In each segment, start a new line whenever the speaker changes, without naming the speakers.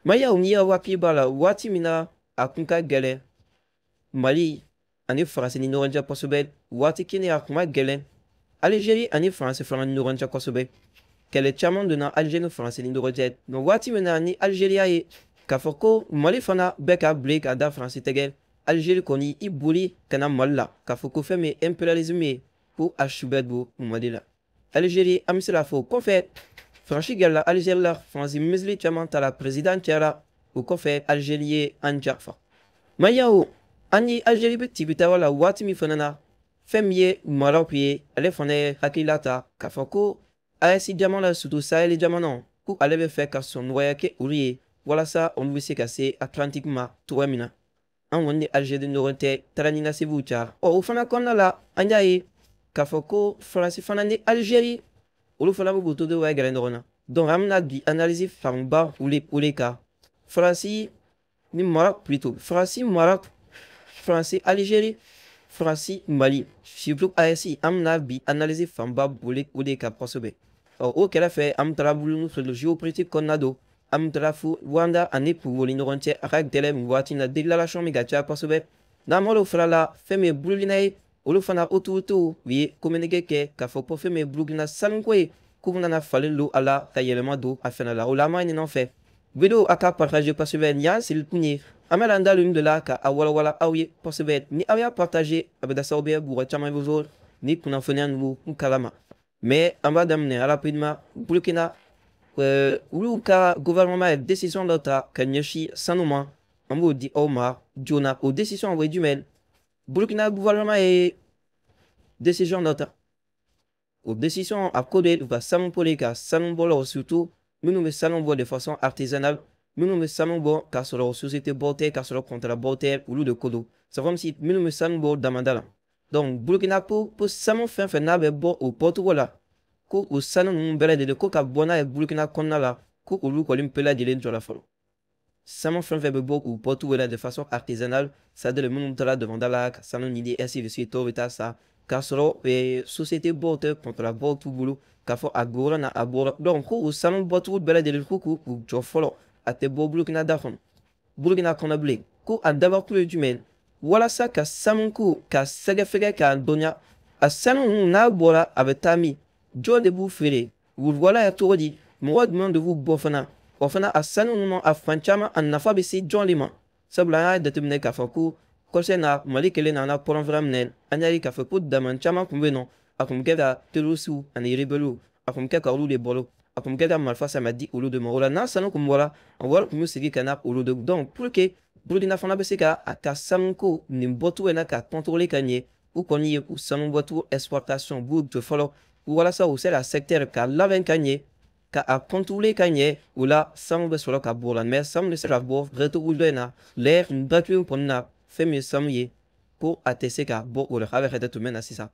Maliyaw n'i y'a waati b'a la waati min na a kun ka gɛlɛn Mali ani Faransi ni ɲɔgɔn cɛ kosɛbɛ, waati kelen a kun ka gɛlɛn Algérie ani Faransi fana ni ɲɔgɔn cɛ kosɛbɛ. Kɛlɛ caman donna Algérie ni Faransi ni ɲɔgɔn cɛ. Donc waati min na ni Algérie y'a ye k'a fɔ ko Mali fana bɛ ka bilen ka da Faransi tɛgɛ, Algérie kɔni i boli ka na Mali la k'a fɔ ko fɛn min ye impérialisme ye, ko a su bɛ don Mali la. Algérie an bɛ se k'a fɔ o kɔfɛ Faransi gɛrɛla Algérie la, Faransi minisiri caman taara, président cayara, o kɔfɛ Algérie ye an janfa. Maliyaw an ni Algérie bɛ tibitawa la waati min fana na, fɛn min ye Maroc ye, ale fana ye hakilila ta k'a fɔ ko AES jamana, surtout Sahel jamana, ko ale bɛ fɛ ka sɔn nɔgɔya kɛ olu ye walasa olu bɛ se ka se Atlantique ma cogoya min na. An kɔni ni Algérie ni ɲɔgɔn cɛ taara ni ka seginw cayara. Ɔ o fana kɔnɔna la an y'a ye k'a fɔ ko Faransi fana ni Algérie olu fana bɛ k'u to ka gɛrɛ ɲɔgɔn na. Donc an bɛna bi analyse fanba wuli o de kan. Faransi ni Maroc plutôt, Faransi Maroc, Faransi Algérie, Faransi Mali, surtout AES, an bɛna bi analyse fanba boli o de kan kosɛbɛ. Ɔ o kɛrɛfɛ an bɛ taga minnu fɛ géopolitique kɔnɔna don, an bɛ taga fo Rwanda ani Congo ni ɲɔgɔn cɛ, a ka gɛlɛn nin waati in na, déclaration bɛ ka caya kosɛbɛ. N'an bɔr'o fana la, fɛn min ye Burukina ye, olu fana autorités u ye communiqué kɛ k'a fɔ ko fɛn min ye Burukina sanuko ye, k'u bɛna falen don a la ka yɛlɛma don a fana la. O la an b'a ɲini aw fɛ vidéo a ka partager kosɛbɛ, nin y'an sigi kun ye, an bɛna an da don de la ka a walawala aw ye kosɛbɛ. Ni aw y'a partager, a bɛ kɛ sababu ye mɔgɔ caman bɛ bɔ ni kunnafoniya ninnu kalama. Mais an b'a daminɛ rapidement Burukina, olu ka gouvernement ye décision dɔ ta ka ɲɛsin sanu ma, an b'o di aw ma joona. O décision o ye jumɛn? Burukina gouvernement ye décision dɔ ta. O décision a ko de u ka sanu ko de ka sanu bɔlaw, surtout minnu bɛ sanu bɔ de façon artisanale, minnu bɛ sanu bɔ k'a sɔrɔ société bɔ tɛ, k'a sɔrɔ contrat bɔ tɛ, olu de ko don. C'est comme si minnu bɛ sanu bɔ damanda la. Donc Burukina ko sanu fɛn fɛn n'a bɛ bɔ o bɔcogo la, ko o sanu ninnu bɛɛ lajɛlen ko ka bɔ n'a ye Burukina kɔnɔna la, ko olu kɔni bɛɛ lajɛlen jɔra fɔlɔ. Sanu fɛn fɛn bɛ bɔ u bɔcogo la de façon artisanale, c'est-à-dire minnu taara damanda la ka sanu ɲini, ainsi de suite, tɔw bɛ taa sa k'a sɔrɔ société bɔw tɛ, contrat bɔw t'u bolo, k'a fɔ a bɔra na a bɔra. Donc ko o sanu bɔcogo bɛɛ lajɛlen ko k'u jɔ fɔlɔ, a tɛ bɔ Burukina da kɔnɔ, Burukina kɔnɔ bilen. Ko a dabɔkun ye jumɛn? Walasa ka sanuko ka sɛgɛsɛgɛ k'a dɔnniya, a sanu ninnu n'a bɔra a bɛ taa min, jɔn de b'u feere, u bɔra yan cogo di, mɔgɔ jumɛn de b'u bɔ fana, o fana a sanu ninnu a fan caman a nafa bɛ se jɔn de ma. Sabula an y'a jateminɛ k'a fɔ ko kɔsɛ na Mali kelen nana kɔrɔnfɛla minɛ, an y'a ye k'a fɔ ko dama caman tun bɛ yen nɔ, a tun bɛ kɛ ka terroristew ani rebelles, a tun bɛ kɛ ka olu de balo, a tun bɛ kɛ ka marifa san ka di olu de ma. O la n'a sanu tun bɔra, a wari tun bɛ segin ka na olu de. Donc pour que Burukina fana bɛ se ka a ka sanuko nin bɔcogo in na ka contrôler ka ɲɛ, u kɔni ye u sanu bɔcogo exportation b'u jɔ fɔlɔ walasa u se ka secteur ka labɛn ka ɲɛ, ka a contrôler ka ɲɛ. O la sanu bɛ sɔrɔ ka bɔ o la, mais sanu bɛ se ka bɔ retour dɔ in na lɛ datugu kɔni na, fɛn min ye sanu ye ko a tɛ se ka bɔ o la. A bɛ hakɛ to mɛn na sisan.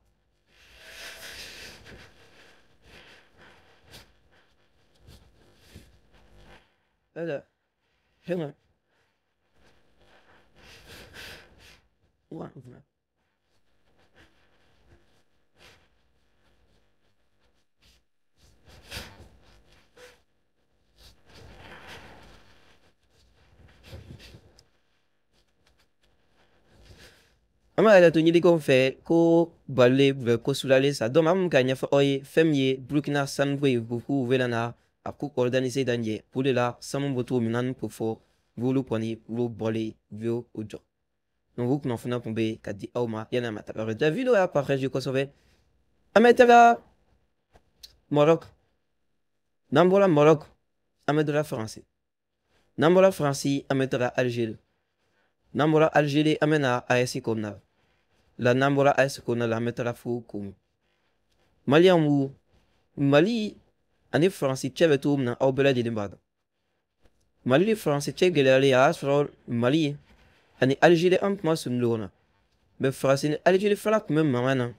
An b'a yɛrɛ to ɲinikaw fɛ ko bale bɛ ko sulalen sa. Donc an bɛ ka ɲɛfɔ aw ye fɛn min ye Burukina sanuko ye, k'u bɛna na a ko organiser ka ɲɛ. O de la sanu bɔcogo min na ko fɔ olu kɔni olu bɔlen u y'o jɔ. Donc o kunnafoniya tun bɛ yen ka di aw ma yanni a ma taga yɔrɔ. Vidéo y'a partager kosɛbɛ. An bɛ taga Maroc. N'an bɔra Maroc, an bɛ taga Faransi. N'an bɔra Faransi, an bɛ taga Algérie. N'an bɔra Algérie, an bɛ na AES kɔnɔna la. N'an bɔra AES kɔnɔna la, an bɛ taga fo Congo. Maliyɛnw, Mali ani Faransi cɛ bɛ cogo min na, aw bɛɛ lajɛlen b'a dɔn. Mali ni Faransi cɛ gɛlɛyalen, a y'a sɔrɔ Mali ani Algérie an tun ma surun ɲɔgɔn na. Mais Faransi ni Algérie fana tun bɛ mankan na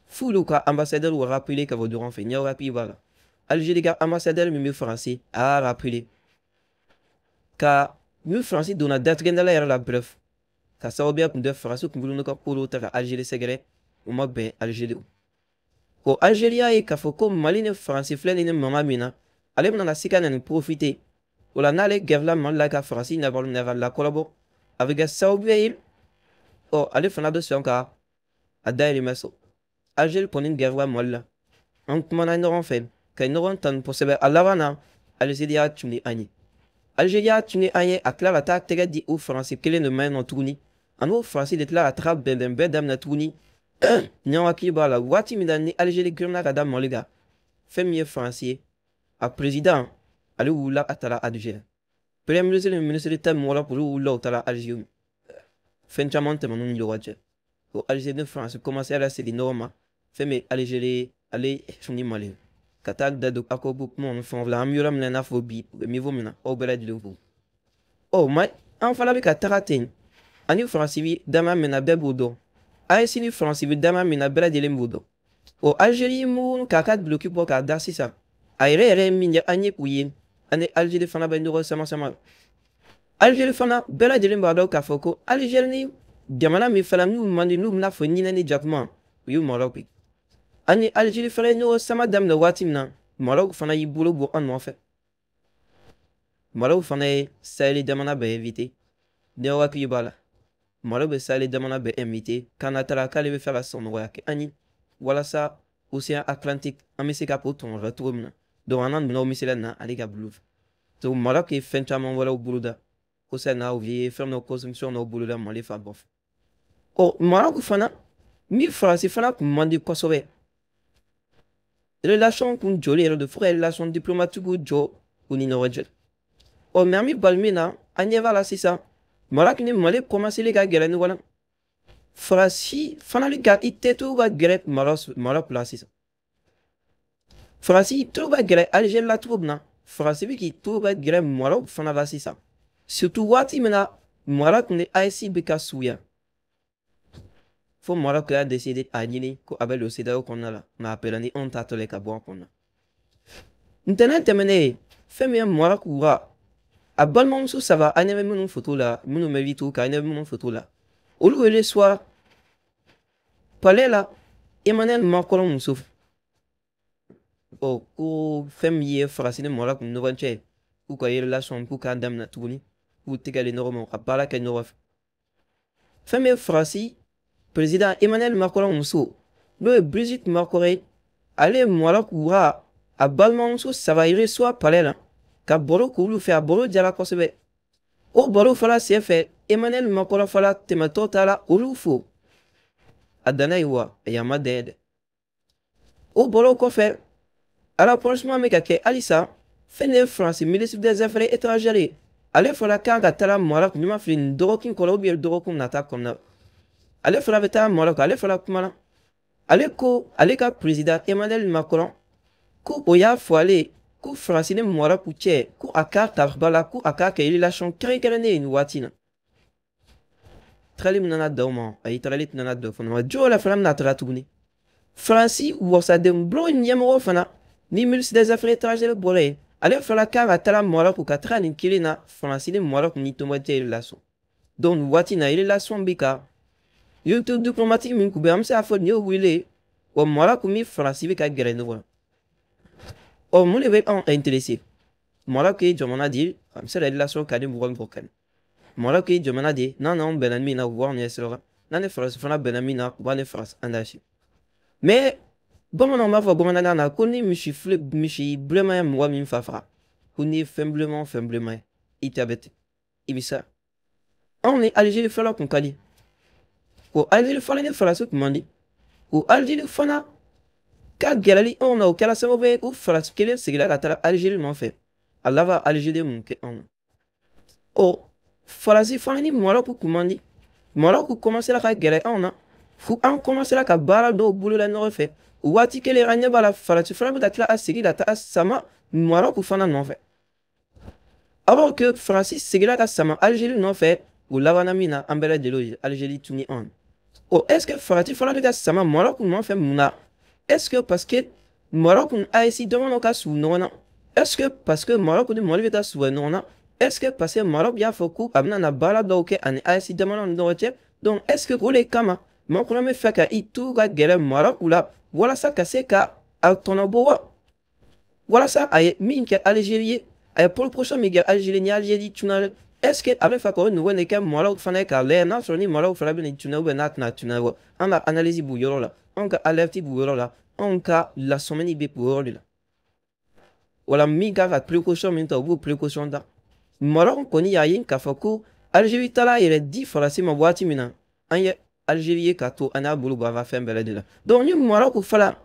f'olu ka ambassadeur rappeler ka bɔ ɲɔgɔn fɛ. Ɲɛw hakili b'a la, Algérie ka ambassadeur min bɛ Faransi, a y'a rappeler ka ni Faransi donna datigɛndala yɛrɛ la. Bref, ka sababuya tun tɛ Faransi kun bolo ka ko dɔw ta ka Algérie sɛgɛrɛ, o ma bɛn Algérie. Ko Algérie y'a ye k'a fɔ ko Mali ni Faransi filɛ nin ye mankan min na, ale bɛna se ka na nin profiter O la n'ale gɛrɛla Mali la ka Faransi lakɔlɔbɔ, a bɛ kɛ sababu ye ɔ ale fana bɛ sɔn ka a dahirimɛ sɔrɔ. Algérie kɔni gɛrɛla Mali la, an kumana ɲɔgɔn fɛ ka ɲɔgɔn tanu kosɛbɛ. A laban na Algérie y'a tuni an ye, Algérie y'a tuni an ye, a tila ka taa tɛgɛ di o Faransi kelen de ma yen nɔ tuguni. A n'o Faransi de tila ka taga bɛnbɛn bɛɛ daminɛ tuguni. Ɲɔgɔn hakili b'a la waati min na ni Algérie girinna ka da Mali kan, fɛn min ye Faransi ye, a président ale wulila a taara Algérie, premier ministre ni ministre ta min wɔɔrɔ olu wulila u taara Algérie. Fɛn caman tɛmɛn'u ni ɲɔgɔn cɛ. O Algérie ni Faransi commencé ka segin ɲɔgɔn ma. Fɛn min Algérie ale ni Mali ka taa da don accord ko kumaw ni fɛnw la, an bɛ yɔrɔ min na i n'a fɔ bi u bɛ niveau min na, aw bɛɛ lajɛlen fo. Ɔ ma an fana bɛ ka taga ten, ani Faransi bɛ dama min na bɛɛ b'o dɔn, AES ni Faransi bɛ dama min na bɛɛ lajɛlen b'o dɔn. O Algérie mun k'a ka duloki bɔ k'a da sisan, a yɛrɛ yɛrɛ ye min ye an ye k'u ye, ani Algérie fana bɛ ɲɔgɔn sama sama. Algérie fana bɛɛ lajɛlen b'a dɔn k'a fɔ ko Algérie ni jamana min fana n'u man di n'u bɛna fɔ ɲinɛ ni jakuma, u ye Maroc ye. Ani Algérie fana ye ɲɔgɔn sama daminɛ waati min na, Maroc fana y'i bolo bɔ an nɔfɛ. Maroc fana ye Sahel jamana bɛɛ invité. Ni aw hakili b'a la, Maroc bɛ Sahel jamana bɛɛ invité k'an na taara k'ale bɛ fɛ ka sɔnɔgɔya kɛ an ye walasa océan Atlantique an bɛ se ka k'o tɔnɔ cogo min na. Donc an n'a minɛnw bɛ se ka na ale ka bolo fɛ. Donc Maroc ye fɛn caman wɛrɛw boloda kosɛbɛ n'a u ye fɛn dɔ construction dɔw boloda Mali fan bɔ fɛ. Ɔ Maroc fana min Faransi fana kun man di kosɛbɛ, relation kun jɔlen yɛrɛ don fo ka relation diplomatique jɔ u ni ɲɔgɔn cɛ. Ɔ mais an bɛ bali min na, an ɲɛ b'a la sisan Maroc ni Mali commencé ka gɛrɛ ɲɔgɔn na. Faransi fana bɛ ka i tɛtogo ka gɛrɛ Maroc la sisan. Faransi togo ka gɛrɛ Algérie la cogo min na, Faransi bɛ k'i togo ka gɛrɛ Maroc fana la sisan. Surtout waati min na Maroc ni AES bɛ ka surunya, fo Maroc y'a décidé a ɲini ko a bɛ don CEDEAO kɔnɔna la, nka a pɛrɛn ni anw ta tɔ ye ka bɔ a kɔnɔ. Ntɛnɛn tɛmɛnen, fɛn min ye Maroc wa a balimamuso saba, an ɲɛ bɛ minnu photo la, minnu bɛ vidéo kan, an ɲɛ bɛ minnu photo la, olu wele soit palais la Emmanuel Macron muso. Ɔ ko fɛn min ye Faransi ni Maroc ni ɲɔgɔn cɛ, k'u ka relation k'u k'a daminɛ tuguni, k'u tɛgɛ di ɲɔgɔn ma ka baara kɛ ɲɔgɔn fɛ. Fɛn min ye Faransi président Emmanuel Macron muso, n'o ye Brigitte Macron ye, ale ye Maroc wa a balimamuso saba reçoit palais la ka baro k'olu fɛ. A baro jara kosɛbɛ. O baro fana senfɛ, Emmanuel Macron fana tɛmɛtɔ taara olu fo. A danna yen wa a ma dan ye dɛ. O baro kɔfɛ, rapprochement bɛ ka kɛ halisa. Fɛn de ye Faransi ministre des affaires étrangères ye, ale fana kan ka taara Maroc ni ma fili nin dɔgɔkun kɔnɔ ou bien dɔgɔkun nata kɔnɔna. Ale fana bɛ taa Maroc. Ale fana kumana, ale ko ale ka président Emmanuel Macron ko o y'a fɔ ale ye ko Faransi ni Maroc cɛ ko a k'a ta ba la, ko a k'a kɛ relation kɛrɛnkɛrɛnnen ye nin waati in na. Tagali min nana da o ma, ayi tagali tɛna da o fana ma. Jɔw la fana bɛna taga tuguni. Faransi wasaden bulon ɲɛmɔgɔ fana ni ministre des affaires étrangères bɔra yen, ale fana kan ka taga Maroc ka taga nin kelen na Faransi ni Maroc ni tɔnbɔcɛ relation. Donc nin waati in na relation bɛ ka rupture diplomatique min kun bɛ, an bɛ se k'a fɔ nin y'o wele wa Maroc ni Faransi bɛ ka gɛrɛ ɲɔgɔn na. Ɔ mun de bɛ anw intéressé? Maroc ye jamana de ye, a bɛ se ka relation ka di mɔgɔ min kan. Maroc ye jamana de ye, n'an n'anw bɛnna min na u b'anw ɲɛ sira kan, n'an ni Faransi fana bɛnna min na u b'an ni Faransi engagé. Mais bamananw b'a fɔ bamanankan na ko ni misi file misi bilenman ye mɔgɔ min fa faga, ko n'i ye fɛn bilenman o fɛn bilenman ye i ta bɛ ten, i bɛ sa. Anw ni Algérie fɔlɔ kun ka di, o Algérie fana ni Faransi kun man di. O Algérie fana ka gɛrɛli anw na, o kɛra sababu ye ko Faransi kelen seginna ka taga Algérie nɔfɛ. A laban Algérie mun kɛ anw na? Ɔ Faransi fana ni Maroc kun man di. Maroc commencera ka gɛrɛ anw na fo an commencera ka baara dɔw boloda ɲɔgɔn fɛ. O waati kelen an ɲɛ b'a la Faransi fana bɛ ka tila ka segin ka taga sama Maroc fana nɔfɛ. Alors que Faransi seginna ka sama Algérie nɔfɛ, o labanna min na an bɛɛ lajɛlen ye Algérie tuni anw. Ɔ est ce que Faransi fana bɛ ka sama Maroc nɔfɛ mun na? Est ce que parce que Maroc ni AES jamanaw ka surun ɲɔgɔn na? Est ce que parce que Maroc ni Mali bɛ ka surun ɲɔgɔn na? Est ce que parce que Maroc y'a fɔ ko a bɛna na baara dɔw kɛ ani AES jamanaw ni ɲɔgɔn cɛ? Donc est ce que o de kama Macron bɛ fɛ ka i to ka gɛrɛ Maroc la walasa ka se ka a tɔnɔ bɔ wa? Walasa a ye min kɛ Algérie ye, A ye précaution min kɛ Algérie ni Algérie cunna, est ce que a bɛ fɛ k'o ɲɔgɔn de kɛ Maroc fana ye k'a lajɛ n'a sɔrɔ ni Maroc fana bɛ nin cunna ou bien n'a tɛna cunna wa? An ka analyse b'o yɔrɔ la, anw ka alerte b'o yɔrɔ la, anw ka lasɔmini bɛ o yɔrɔ de la. Wala min kan ka précaution min ta, u b'o précaution ta. Maroc kɔni y'a ye k'a fɔ ko Algérie taara yɛrɛ di Faransi ma waati min na, an ye Algérie ye k'a to an y'a bolo bɔ a ka fɛn bɛɛ lajɛlen la. Donc ni Maroc fana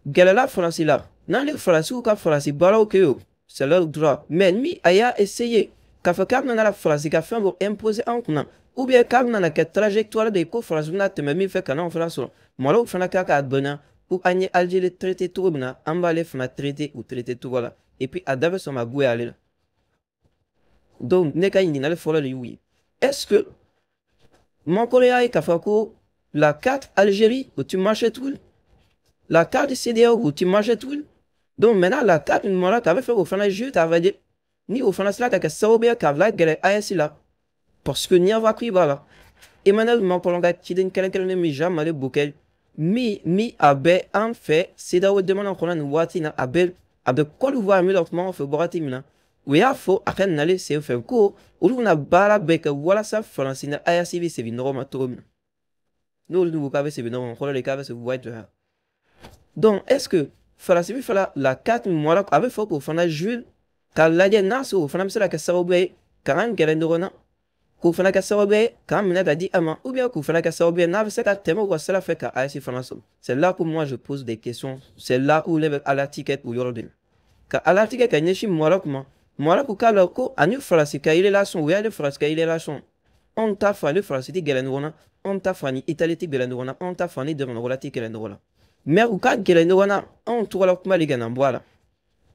gɛlɛla Faransi la, n'ale Faransiw ka Faransi baaraw kɛ o, c'est leur droit. Mais ni a y'a essayé k'a fɔ k'a bɛna Faransi ka fɛn dɔ imposer an kunna, ou bien k'a bɛna kɛ trajectoire de ye ko Faransi bɛna tɛmɛ min fɛ ka n'anw fana sɔrɔ, Maroc fana kan k'a dɔnniya ko an ye Algérie traité cogo min na, an b'ale fana traité o traité cogo la. Et puis a da bɛ sɔn ka goya ale la. Donc ne ka ɲininkali fɔlɔ de y'u ye, est-ce que Macron y'a ye k'a fɔ ko la carte Algérie o ti marché tuguni, la carte CEDEAO o ti marché tuguni? Donc maintenant la carte Maroc a bɛ fɛ k'o fana jouer k'a lajɛ ni o fana sera ka kɛ sababu ye k'a bila gɛrɛ AES la, parce que ɲɛfɔ b'a la. Emmanuel Macron ka ciden kɛrɛnkɛrɛnnen min Jean-Marie Bockel min a bɛ an fɛ CEDEAO jamana kɔnɔ nin waati in na, a bɛ Côte d'Ivoire min la kuma an fɛ wagati min na, u y'a fɔ a ka nalen sen fɛ ko olu bɛna baara bɛɛ kɛ walasa Faransi ni AES bɛ segin ɲɔgɔn ma cogo min na. N'olu dun ko k'a bɛ segin ɲɔgɔn ma, kɔrɔ de k'a bɛ segin waati jɔ. Donc est-ce que Faransi bɛ fɛ la carte Maroc a bɛ fɔ k'o fana jouer k'a lajɛ n'a sɔrɔ o fana bɛ se ka kɛ sababu ye k'an gɛrɛ ɲɔgɔn na, k'o fana kɛ sababu ye k'an minɛ ka di a ma, ou bien k'o fana kɛ sababu ye n'a bɛ se ka tɛmɛ u ka sira fɛ ka AES fana sɔrɔ? C'est là que moi je pose des questions, c'est là où ne bɛ alerte kɛ o yɔrɔ de la, ka alerte kɛ ka ɲɛsin Maroc ma. Maroc k'a lɔn ko ani Faransi ka relation, o y'ale Faransi ka relation, anw t'a fɔ ani Faransi tɛ gɛrɛ ɲɔgɔn na, anw t'a fɔ ani Italie tɛ gɛrɛ ɲɔgɔn na, anw t'a fɔ ani jamana wɛrɛ tɛ gɛrɛ ɲɔgɔn na. Mais u ka gɛrɛ ɲɔgɔn na, anw tɔgɔla kuma de kana bɔ a la.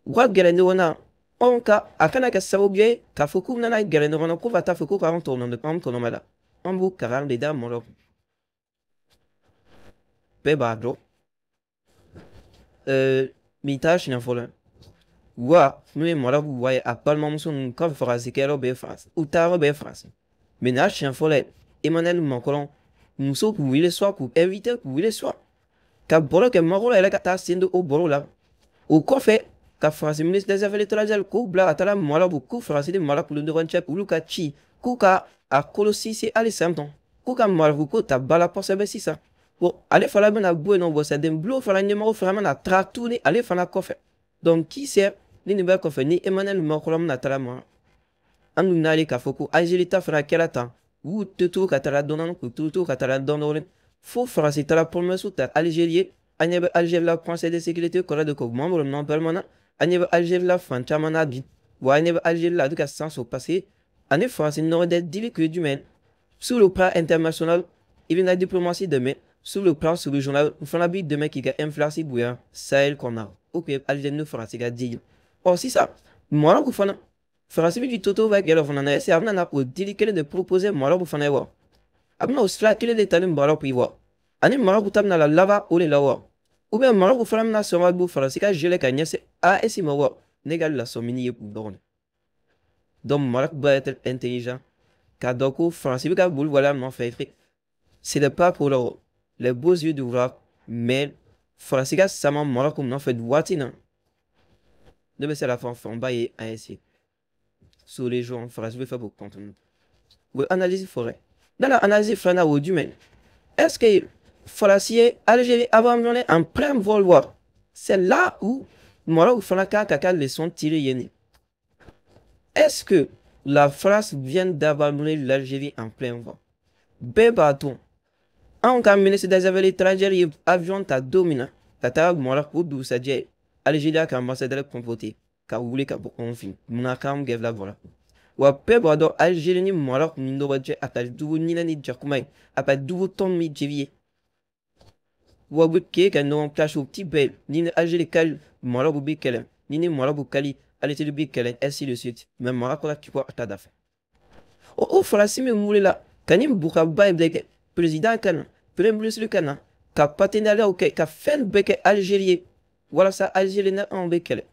U ka gɛrɛ ɲɔgɔn na, anw ka a kana kɛ sababu ye k'a fɔ k'u nana gɛrɛ ɲɔgɔn na ko ka taa fɔ ko k'anw tɔnɔ anw tɔnɔmɛ la. An b'o kalan de da Maroc. Bɛɛ b'a dɔn nin t'a siɲɛ fɔlɔ ye. Wa n'o ye Maroc wa ye, a balimamuso ninnu ka Faransi kɛyɔrɔ bɛɛ Faransi, u taayɔrɔ bɛɛ Faransi. Mais nin y'a siɲɛ fɔlɔ ye Emmanuel Macron muso k'u wele, soit k'u invité k'u wele, soit ka baro kɛ, Macron yɛrɛ ka taa sen don o baro la. O kɔfɛ ka Faransi ministre des affaires étrangères k'u bila ka taga Maroc, ko Faransi ni Maroc ni ɲɔgɔn cɛ olu ka ci k'u ka a kolo sinsin hali san tɔn, k'u ka Maroc ko ta ba la kosɛbɛ sisan. Bon, ale fana bɛna bɔ yen nɔ, bon, c'est bulon fana ɲɛmɔgɔ fana bɛna taga tuguni ale fana kɔfɛ. Donc qui sait ni nin bɛɛ kɔfɛ ni Emmanuel Macron bɛna taga ma an dun n'ale k'a fɔ ko Algérie ta fana kɛra tan, u y'u to ka taga dɔɔnin, k'u to ka taga dɔɔnin fo Faransi taara promesse ta Algérie ye. An ɲɛ bɛ Algérie la conseil de sécurité kɔrɔ de ko membre non permanent, an ɲɛ bɛ Algérie la fan caman na bi. Wa an ɲɛ bɛ Algérie la a bɛ ka san sɔrɔ, parce que ani Faransi ni ɲɔgɔn cɛ dili kun ye jumɛn? Sur le plan international, i bɛ na diplomatie dɛmɛ, sur le plan sous-régional n fana b'i dɛmɛ k'i ka influence bonya Sahel kɔnɔna. O kun ye Algérie ni Faransi ka dili. Ɔ sisan Maroc fana, Faransi bɛ k'i to bɛ gɛrɛ fana na, est ce que a bɛna na o dili kelen de proposer Maroc fana ye wa? A bɛna o sira kelen de ta ni Maroc ye wa? Ani Maroc ta bɛna la laban o de la wa? Ou bien Maroc fana bɛna sɔn ka bɔ Faransi ka geler ka ɲɛsin AES ma wa? Ne ka lasɔmini ye k'u dɔgɔnin. Donc Maroc doit être intelligent k'a dɔn ko Faransi bɛ ka boli waleya nɔfɛ, ce n'est pas pour les beaux yeux du roi, mais Faransi ka sama Maroc nɔfɛ nin waati in na, ne bɛ se k'a fɔ fanba ye AES ye sous région. Faransi bɛ fɛ k'o contenu o ye analyse fɔlɔ ye. Dans la analyse filanan, o ye jumɛn? Est-ce que Faransi ye Algérie abandonné en plein vol wa? C'est là où Maroc fana kan ka ka leçon tirer yen. Est-ce que la France vient d'abandonner l'Algérie en plein vol? Bɛɛ b'a dɔn anw ka ministre des affaires étrangères ye avion ta don min na ka taa Maroc, o dugusajɛ Algérie ka ambassadeur convoqué ka wuli ka bɔ anw fɛ yen. Munna k'an gɛlɛya bɔra wa? Bɛɛ b'a dɔn Algérie ni Maroc ni ɲɔgɔn cɛ a ka jugu ɲinɛ ni jakuma ye, a ka jugu tɔn min jeli ye wa, u bɛ k'e ka ɲɔgɔn place o ti bɛɛ ni ni Algérie kali, Maroc bɛ kɛlɛ ni ni Maroc kali, Algérie bɛ kɛlɛ, ainsi de suite. Mais Maroc ka kibaru a ta da fɛ o Faransi min wulila ka ni bugaba in bɛɛ kɛ, président ka na, premier ministre ka na, ka partenariat kɛ, ka fɛn bɛɛ kɛ Algérie ye walasa Algérie ni anw bɛ kɛlɛ,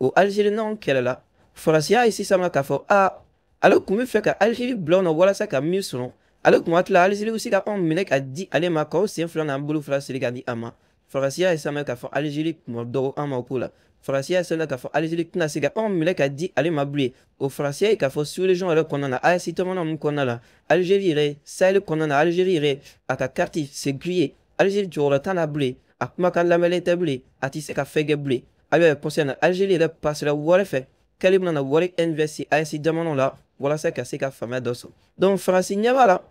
o Algérie n'anw kɛlɛla, Faransi y'a ye sisan k'a fɔ aa, ale tun bɛ fɛ ka Algérie bila o nɔ walasa ka min sɔrɔ. Ale tun hakili la Algérie bɛ se ka anw minɛ ka di ale ma, k'aw sen fila n'an bolo fila siri ka di a ma. Faransi y'a ye sisan k'a fɔ Algérie tun ma dɔgɔ an ma o ko la. Faransi y'a sɛbɛn k'a fɔ Algérie tɛna se ka anw minɛ ka di ale ma bilen. O Faransi ye k'a fɔ sous-région yɛrɛ kɔnɔna na, AES jamana ninnu kɔnɔna la, Algérie yɛrɛ Sahel kɔnɔna na, Algérie yɛrɛ a ka carte c'est grillé. Algérie jɔyɔrɔ t'a la bilen, a kumakan lamɛnlen tɛ bilen, a tɛ se ka fɛn kɛ bilen. A bɛ conseil na Algérie yɛrɛ passera wari fɛ k'ale bɛna na wari investi AES jamanaw la walasa ka se ka faamuya dɔ sɔrɔ. Donc Faransi ɲɛ b'a la.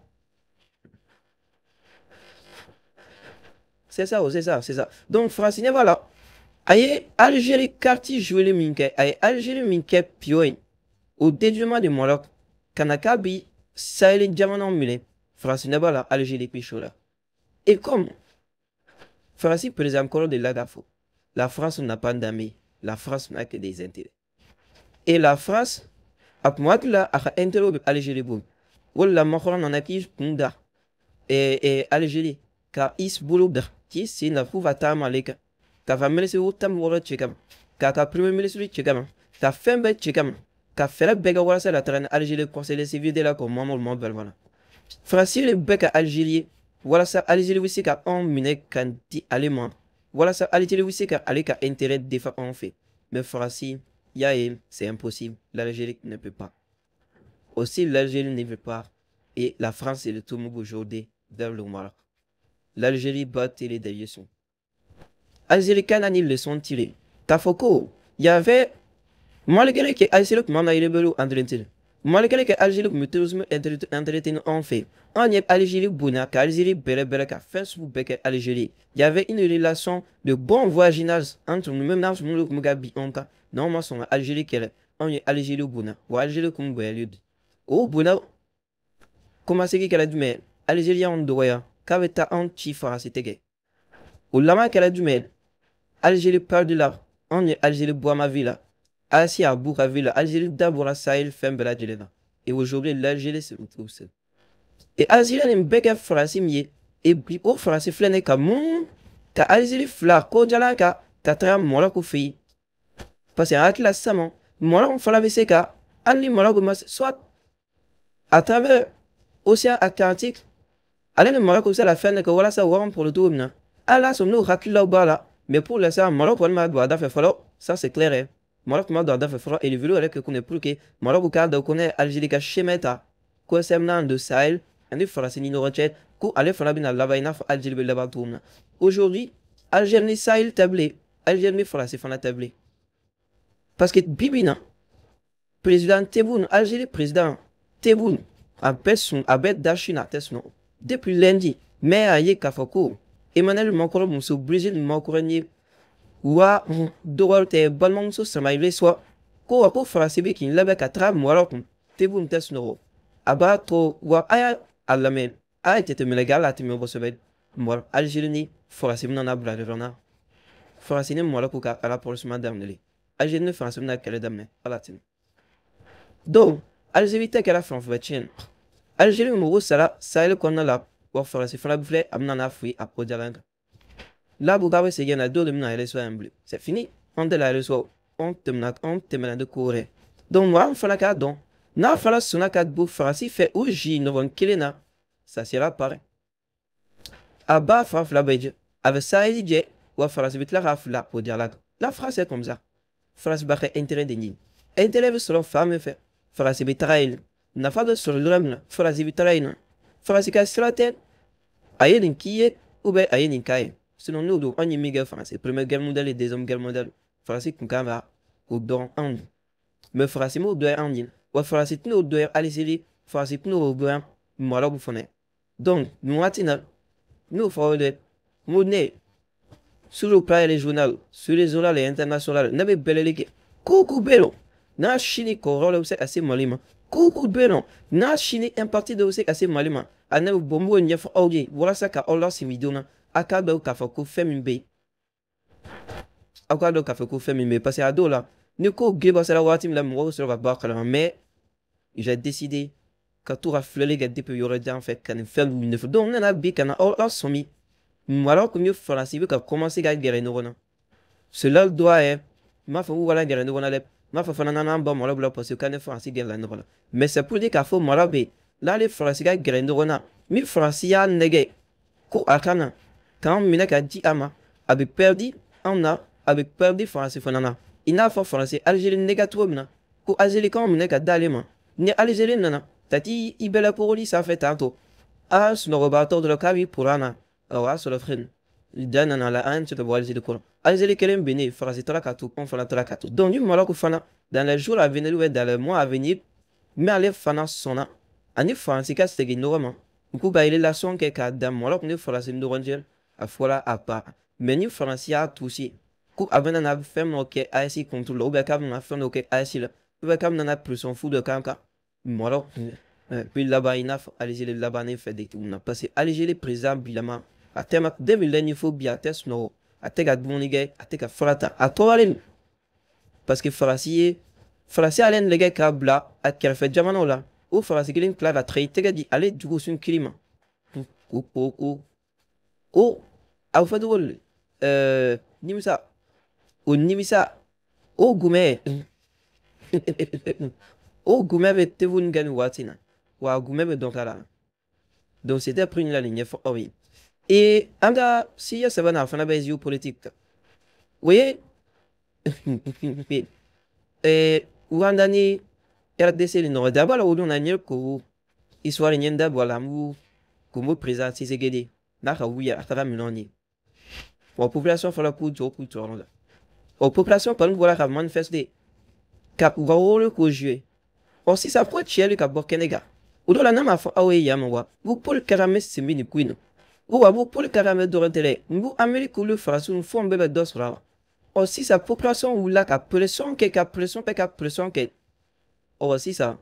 C'est ça, c'est ça, c'est ça. Donc Faransi ɲɛ b'a la. A ye Algérie carte jouer min kɛ, a ye Algérie min kɛ pion ye au détriment de Maroc ka na k'a bi Sahel jamanaw minɛ, Faransi ɲɛ b'a la Algérie bi chaud la. Et comme Faransi président kɔrɔ de la k'a fɔ, la France n'a pas d'armée, la France n'a que des intérêts. Et la France a kun waati la a ka intérêt bɛ Algérie bolo. O de la Macron nana k'i kun da Algérie ka i bolo da k'i sen da k'u ka taama ale kan. K'a ka ministre 16 ci kama, k'a ka premier ministre ci kama, ka fɛn bɛɛ ci kama, ka fɛɛrɛ bɛɛ kɛ walasa ka taga ni Algérie conseil de sécurité la k'o mɔmɔ bɛɛ. Faransi de bɛ ka Algérie walasa Algérie bɛ se ka anw minɛ ka di ale ma, walasa Algérie bɛ se ka ale ka intérêt défendre anw fɛ. Mais Faransi y'a ye c'est impossible, l'Algérie ne peut pas. Aussi l'Algérie ne veut pas et la France se retourne aujourd'hui vers le Maroc. L'Algérie bat tirer des leçons. Algérie ka na ni leçon tirée. K'a fɔ ko y avait malgré que Algérie tun b'an na rebelle entretenu, malgré que Algérie tun bɛ terrorisme entretenu anw fɛ, anw ye Algérie bonya ka Algérie bɛrɛ bɛrɛ ka fɛn sugu bɛɛ kɛ Algérie. Il y avait une relation de bon voisinage entre nous, même n'a sɔrɔ minnu tun bɛ ka bin anw kan, n'anw ma sɔn ka Algérie kɛlɛ, anw ye Algérie bonya, wa Algérie tun bonyalen don. O bonya kɔmasegin kɛra jumɛn ye? Algérie y'anw dɔgɔya k'a bɛ taa anw ci Faransi tɛgɛ. O laban kɛra jumɛn ye? Algérie perdu la, anw ye Algérie bɔ ma vie la. AES a b'u ka vie la, Algérie da bɔra Sahel fɛn bɛɛ lajɛlen na. Et aujourd'hui l'Algérie se retrouve seule. Et Algérie nin bɛɛ kɛ Faransi min ye, et bi o Faransi filɛ nin ye ka mun ka Algérie fila kojalan ka taga Maroc fɛ yen. Parce que an hakili la sisan nɔ Maroc fana bɛ se ka hali ni Maroc ma soit à travers océan Atlantique, ale ni Maroc bɛ se ka fɛn dɔ kɛ walasa u b'an pɔrɔ cogo min na. Hali n'a sɔrɔ n'o hakililaw b'a la, mais pour l'instant Maroc kɔni ma don a da fɛ fɔlɔ, ça c'est clair hein. Maroc ma don a da fɛ fɔlɔ et le vidéo yɛrɛ kɛ kun ye pour que Maroc k'a dɔn ko ne ye Algérie ka chemin ta concernant le Sahel ani Faransi ni ɲɔgɔn cɛ, ko ale fana bɛna laban i n'a fɔ Algérie bɛ laban cogo min na. Aujourd'hui Algérie ni Sahel tɛ bilen, Algérie ni Faransi fana tɛ bilen. Parce que bi bi in na président Tebboune, Algérie président Tebboune a bɛɛ sun, a bɛɛ da sin na, a tɛ sunɔgɔ. Depuis lundi mais a ye k'a fɔ ko Emmanuel Macron muso Brigitte Macron ye wa dɔwɛrɛ tɛ balimamuso Samaïle sɔ ko wa ko Faransi bɛ k'i labɛn ka taga Maroc kun. Tebboune tɛ sunɔgɔ, a b'a to wa a y'a lamɛn, a ye jateminɛ kɛ hali a tɛ mɛn kosɛbɛ. Maroc Algérie ni Faransi bɛna na bila ɲɔgɔn na, Faransi ni Maroc ka rapprochement daminɛlen, Algérie ni Faransi bɛna kɛlɛ daminɛ hali a tɛ mɛn. Donc Algérie tɛ kɛra fanfɛ tiɲɛ, Algérie mɔgɔw sara Sahel kɔnɔna la, wa Faransi fana filɛ a bɛna n'a fouiller a ko jalan kan. Là bu k'a bɛ segin na dɔw de bɛna reçoit yan bilen, c'est fini, anw tɛ la reçoit, anw tɛmɛna, anw tɛmɛna de ko wɛrɛ. Donc mɔgɔ fana k'a dɔn n'a fana sɔnna ka bɔ Faransi fɛ o zi ɲɔgɔn kelen na, ça sera pareil. A b'a fan fila bɛɛ jɛ, a bɛ Sahel jɛ wa Faransi bɛ tila k'a fila o jalan kan. La France est comme ça. France b'a ka intérêt de ɲini, intérêt bɛ sɔrɔ fan min fɛ Faransi bɛ taga yen, nafa bɛ sɔrɔ yɔrɔ min na Faransi bɛ taga yen nɔ. Faransi ka sira tɛ a ye nin k'i ye ou bien a ye nin k'a ye. Sinon n'o don anw ye min kɛ Faransi première guerre mondiale et deuxième guerre mondiale, Faransi tun kan ka o dɔn anw, mais Faransi m'o dɔn anw ye, wa Faransi tɛn'o dɔn Algérie, Faransi tɛn'o dɔn Maroc fana. Donc nin waati in na n'o fɔ dɛ, n ko ne sur le plan régional, sur le régional et international, ne bɛ bɛlɛli kɛ ko ko bɛ yen nɔ n'a sini kɔlɔlɔ bɛ se ka se Mali ma, ko ko bɛ yen nɔ n'a sini impact dɔ bɛ se ka se Mali ma, a ne bɛ bɔ n b'o ɲɛfɔ aw ye walasa ka aw lasimi joona, a k'a dɔn k'a fɔ ko fɛn min bɛ yen, aw k'a dɔn k'a fɔ ko fɛn min bɛ yen, parce que a dɔw la ni ko sera waati min na mɔgɔw bɛ sɔrɔ ka bɔ a kalama. Mais j'ai décidé ka to ka filɛli kɛ depuis yɔrɔ jan fɛ ka nin fɛn ninnu ɲɛfɔ. Donc n nana bi ka na aw lasɔmi Maroc ni Faransi bɛ ka commencer ka gɛrɛ ɲɔgɔn na. Cela doit être, n m'a fɔ k'u kana gɛrɛ ɲɔgɔn na dɛ, n m'a fɔ fana n'an ba Maroc bila parce que k'an ni Faransi gɛrɛla ɲɔgɔn na, mais c'est pour dire k'a fɔ Maroc bɛ yen n'ale Faransi ka gɛrɛ ɲɔgɔn na, ni Faransi y'a nɛgɛ ko a ka na k'an minɛ ka di a ma, a bɛ perdu anw na. A bɛ peur Faransi fana na. I n'a fɔ Faransi Algérie nɛgɛ cogo min na, ko Algérie minɛ ka d'ale ma. Ni Algérie nana ka t'i i bɛlɛ kogoli sanfɛ tantôt, a sunɔgɔbaatɔ dɔrɔn k'a b'i poron na, o y'a sɔrɔ fɛn ja nana la, an tɛ bɔ Algérie kɔnɔ. Algérie kelen binnen, Faransi taara ka to, anw fana taara ka to. Donc ni Maroc fana, dans les jours à venir ou dans les mois à venir, mais ale fana sɔnna ani Faransi ka segin ɲɔgɔn ma, u k'u ka relation kɛ k'a dan Maroc ni Faransi ni ɲɔgɔn cɛ, a fɔra a ba. Mais ni Faransi y'a touché, ko a bɛna na fɛn dɔ kɛ AES contre la, ou bien k'a bɛna fɛn dɔ kɛ AES la, ou bien k'a bɛna na pression fu dɔ k'an kan, Maroc puis laban i n'a fɔ Algérie labannen fɛ de tuguni na, parce que Algérie président bilama a tɛ ma depuis le fo bi, a tɛ sunɔgɔ, a tɛ ka dumuni kɛ, a tɛ ka fura ta, a tɔɔrɔlen, parce que Faransi ye Faransi ale nɛgɛ k'a bila a kɛrɛfɛ jamanaw la. O Faransi kelen tila ka taga i tɛgɛ di ale jugu sun kiri ma. O a bɛ fɔ cogo di? Nimisa o, nimisa o gumɛ, o gumɛ bɛ tefuni kɛ nin waati in na, wa a gumɛ bɛ dɔn k'a la. Donc c'était pris la ligne ɲɛfɔ aw ye. Et an ka sujet sabanan, a fana bɛ géopolitique kan, o ye Rwanda ni RDC ni ɲɔgɔn cɛ. A b'a la, o don na n ye ko histoire n ye n da bɔ a la. N b'u Congo président Tshisekedi n'a ka wuli a taga minɛnw ye wa population fɔlɔ k'u jɔ k'u jɔyɔrɔ la. O population kɔni bɔra ka manifester ka u ka rôle k'o jouer. Ɔ sisan ko tiɲɛ ka bɔ kɛnɛ kan, o dɔ la n'a m'a fɔ aw ye yan ma wa ko Paul Kagame sen bɛ nin ko in na, ko wa ko Paul Kagame dɔrɔn tɛ dɛ, n ko Amérique olu Faransiw fɛnw bɛɛ bɛ dɔ sɔrɔ a la. Ɔ sisan population wulila ka pression kɛ, ka pression kɛ, ka pression kɛ. Ɔ sisan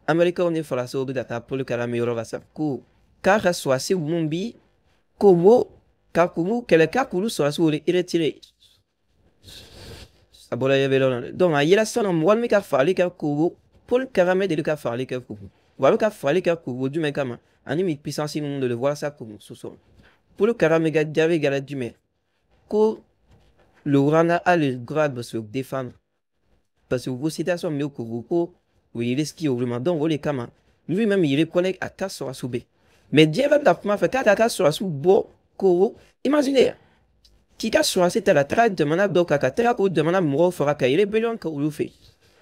Américains ni Faransiw bɛ ka taa Paul Kagame yɔrɔ la sa, ko k'a ka sɔrɔdasi minnu bi Congo ka k'u kɛlɛ, k'a k'olu sɔrɔdasiw de retirer. A bɔra yɛrɛ la. Donc a yera sisan mɔgɔ min bɛ ka fagali kɛ Congo, Paul Kagame de bɛ ka fagali kɛ Congo. Wa a bɛ ka fagali kɛ Congo jumɛn kama ani min puissance minnu de walasa k'u sɔsɔ? Paul Kagame ka jaabi kɛra jumɛn? Ko le Rwanda a le droit de se défendre, parce que o situation min bɛ Congo, ko o ye risque olu ma. Donc o de kama lui-même il reconnaît a ka sɔrɔdasiw bɛ. Mais diɲɛ bɛɛ bɛ kuma fɛ k'a ka sɔrɔdasiw bɔ Congo. Imaginez k'i ka sɔrɔdasi ta ka taga jamana dɔw kan, ka taga k'o jamana mɔgɔw faga, ka rébellion kɛ olu fɛ.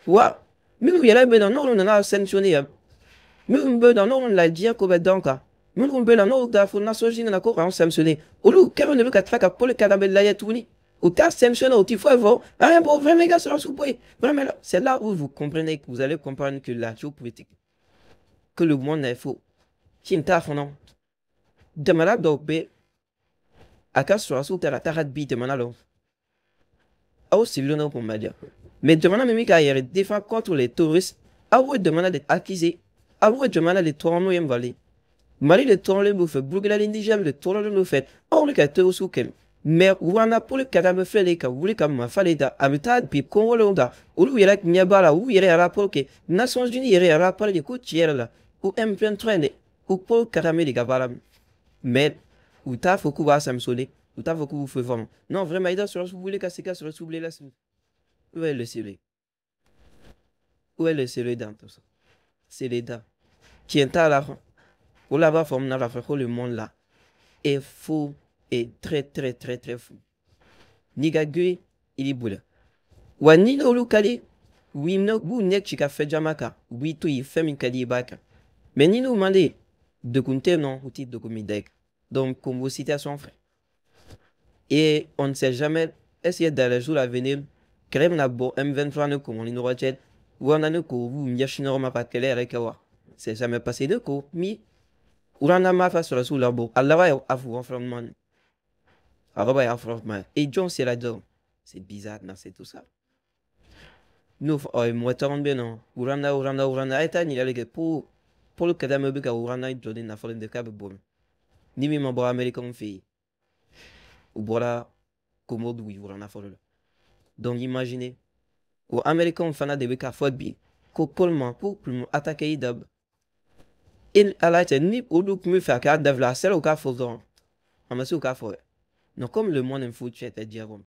Wa minnu yɛrɛ bɛ yen nɔ, n'olu nana sanctionner yan, minnu bɛ yen nɔ, n'olu la diɲɛ ko bɛ dɔn kan, minnu bɛ yen nɔ, n'olu t'a fɔ Nations Unies na ko k'an sanctionner, olu kɛlen de bɛ ka tila ka Paul Kagame lajɛ tuguni. U t'a sanctionner, u ti foyi fɔ. Ah bon, vraiment i ka sɔrɔdasiw bɔ yen vraiment. C'est là où vous comprenez, vous allez comprendre que la géopolitique, que le monde est faux. Tiɲɛ t'a fana, jamana dɔw bɛ a ka sɔrɔdasiw ta ka taga bi jamana la, aw sigilen don k'o ma diya. Mais jamana min bɛ k'a yɛrɛ défend contre les terroristes, aw b'o jamana de accuser, aw b'o jamana de tɔɔrɔ. N'o ye Mali, Mali de tɔɔrɔlen b'u fɛ, Burukina ni Niger de tɔɔrɔlen b'u fɛ, anw de ka terroristes kɛlɛ. Mais Rwanda Paul Kagame filɛ nin ye ka wuli ka marifa de ta, a bɛ taa bi Kɔngɔlenw ta, olu yɛrɛ ɲɛ b'a la, olu yɛrɛ ye rapport kɛ, Nations Unies yɛrɛ ye rapport de ko tiɲɛ yɛrɛ la ko M23 de ko Paul Kagame de ka baara. Mais u t'a fɔ k'u b'a sanctionner, u t'a fɔ k'u b'u foyi fɔ. Non, vraiment i t'a sɔrɔ wuli ka se ka sɔrɔ wuli la. Où est le sérieux? Où est le sérieux dans tout ça? C'est l'État. Tiɲɛ t'a la. O la b'a fɔ mun na k'a fɔ ko le monde là est faux et très très très très fou. N'i ka girin, i b'i boli. Wa ni n'olu ka di, u b'u ɲɛ ci ka fɛn caman kan, u b'i to yen, fɛn min ka di i b'a kɛ. Mais ni n'u man di, degun tɛ yen nɔ, u tɛ degun min da i kan. Donc Congo situation frère. Et on ne sait jamais, est-ce que dans les jours à venir, kɛlɛ bɛna bɔ M23 ni Congo ni ɲɔgɔn cɛ, Rwanda ni Congo b'u ɲɛsin ɲɔgɔn ma ka kɛlɛ yɛrɛ kɛ wa? C'est jamais passé de ko mi Rwanda m'a fa sɔrɔdasiw labɔ, a laban ye affrontement, a laban ye affrontement. Et jɔn sera dɔn? C'est bizarre, non, c'est tout ça. N'o fɔ mɔgɔ caman bɛ yen nɔ, Rwanda, Rwanda, Rwanda, a ye taa ɲininkali kɛ. Paul Kagame bɛ ka Rwanda jɔ ni nafolo de k'a bɛ bɔ ni min ma bɔ Américain fɛ yen, u bɔra Congo dugu jukɔrɔ nafolo la. Donc imaginez, o Américain fana de bɛ k'a fɔ bi ko Paul ma ko kun attaquer i dabila. E ala cɛ, ni olu tun bɛ fɛ a k'a dabila, a sera u k'a fɔ dɔrɔn, a ma se u k'a fɔ dɛ. Non, comme le monde est fou, tu étais dire.